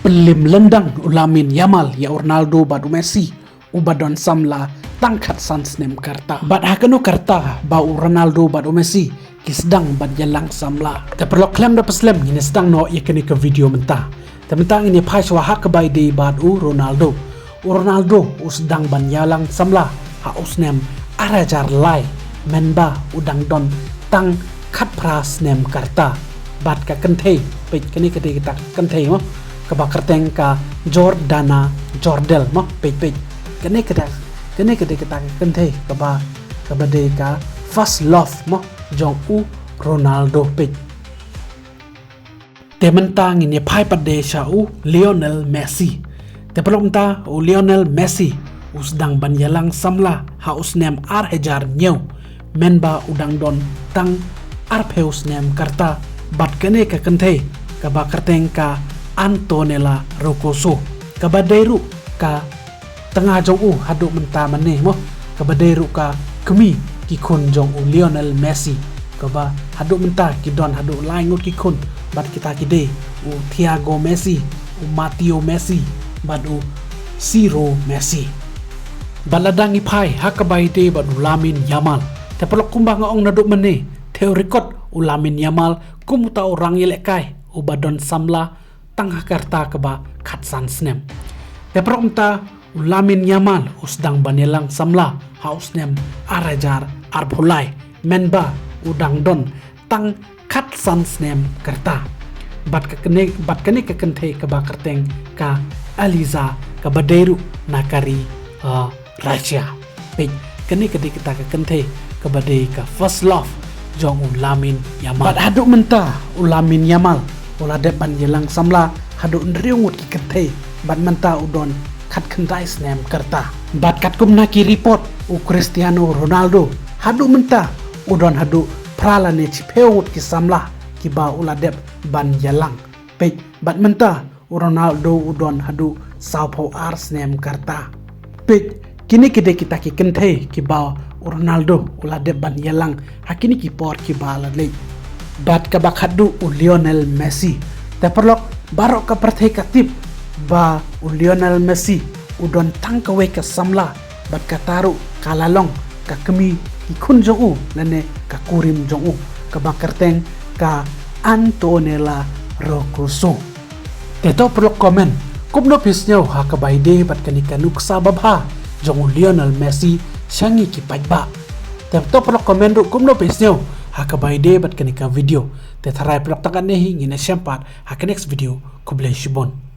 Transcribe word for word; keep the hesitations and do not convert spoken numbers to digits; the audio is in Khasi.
Lim lyndang u Lamine Yamal ïa u Ronaldo bad u Messi, uba don samla tang khatsan snem ka rta. Bad ha kano ka rta ba u Ronaldo bad u Messi ki sdang ban ïalang samla? Te paralok, khlem da pynslem ngin ïa sdang noh ïa kane ka video mynta. Te mynta ngin ïa phai shuwa ha kaba ïadei bad u Ronaldo. U Ronaldo u sdang ban ïalang samla ha u snem ar hajar lai, mynba u dang don tang khatphra snem ka rta. Bad ka kynthei, peit, kane ka dei kata ka kynthei mo, kaba kyrteng ka Jordana Jordell mo, peit, peit. Kane ka dei, kane ka dei kata ka kynthei kaba, kaba dei ka first love mo jong u Ronaldo, peit. Te mynta ngin ïa phai pat de sha u Lionel Messi. Te paralok, mynta u Lionel Messi u sdang ban ïalang samla ha u snem ar hajar hynñiew, mynba u dang don tang arphew snem ka rta bad kane ka kynthei kaba kyrteng ka Antonella Roccuzzo, kaba dei ruh ka tnga jong u haduh mynta mynne mo, kaba dei ruh ka kmie ki khun jong u Lionel Messi, kaba haduh mynta ki don haduh lai ngut ki khun, bad kita ki dei u Thiago Messi, u Matteo Messi bad u Ciro Messi. Bad lada ngi phai ha kaba ïadei bad u Lamine Yamal, te paralok, kumba nga ong naduh mynne, te u record u Lamine Yamal kum uta u rangïalehkai uba don samla tang ha ka rta kaba khatsan snem. Te paralok, mynta u Lamine Yamal u sdang ban ïalang samla ha u snem ar hajar arphew lai, mynba u dang don tang khatsan snem ka rta. Bad ka kane, bad kane ka kynthei kaba kyrteng ka Alizah, kaba dei ruh na ka ri, ah, Russia. Peit, kane ka dei kata ka kynthei kaba dei ka first love jong u Lamine Yamal. Bad haduh mynta u Lamine Yamal u la dep ban ïalang samla haduh hynriew ngut ki kynthei, bad mynta u don khatkhyndai snem ka rta. Bad katkum na ki report, u Cristiano Ronaldo haduh mynta u don haduh phra lane shiphew ngut ki samla kiba u la dep ban ïalang. Peit, bad mynta u Ronaldo u don haduh sawphew ar snem ka rta. Peit, kine ki dei kita ki kynthei kiba u Ronaldo u la dep ban ïalang ha kine ki por kiba la leit. Bad kaba khatduh u Lionel Messi. Te paralok, baroh ka pyrthei ka tip ba u Lionel Messi u don tang kawei ka samla, bad kata ruh ka la long ka kmie ki khun jong u lane ka kurim jong u, kaba kyrteng ka Antonella Roccuzzo. Te to paralok comment kumno phi sngew ha kaba ïadei bad kane ka nuksa babha jong u Lionel Messi sha ngi ki paidbah. Te to paralok comment ruh kumno phi sngew ha kaba ïadei bad kane ka video. Te tharai paralok, tang katne hi, ngin ïashem pat ha ka next video. Khublei shibun.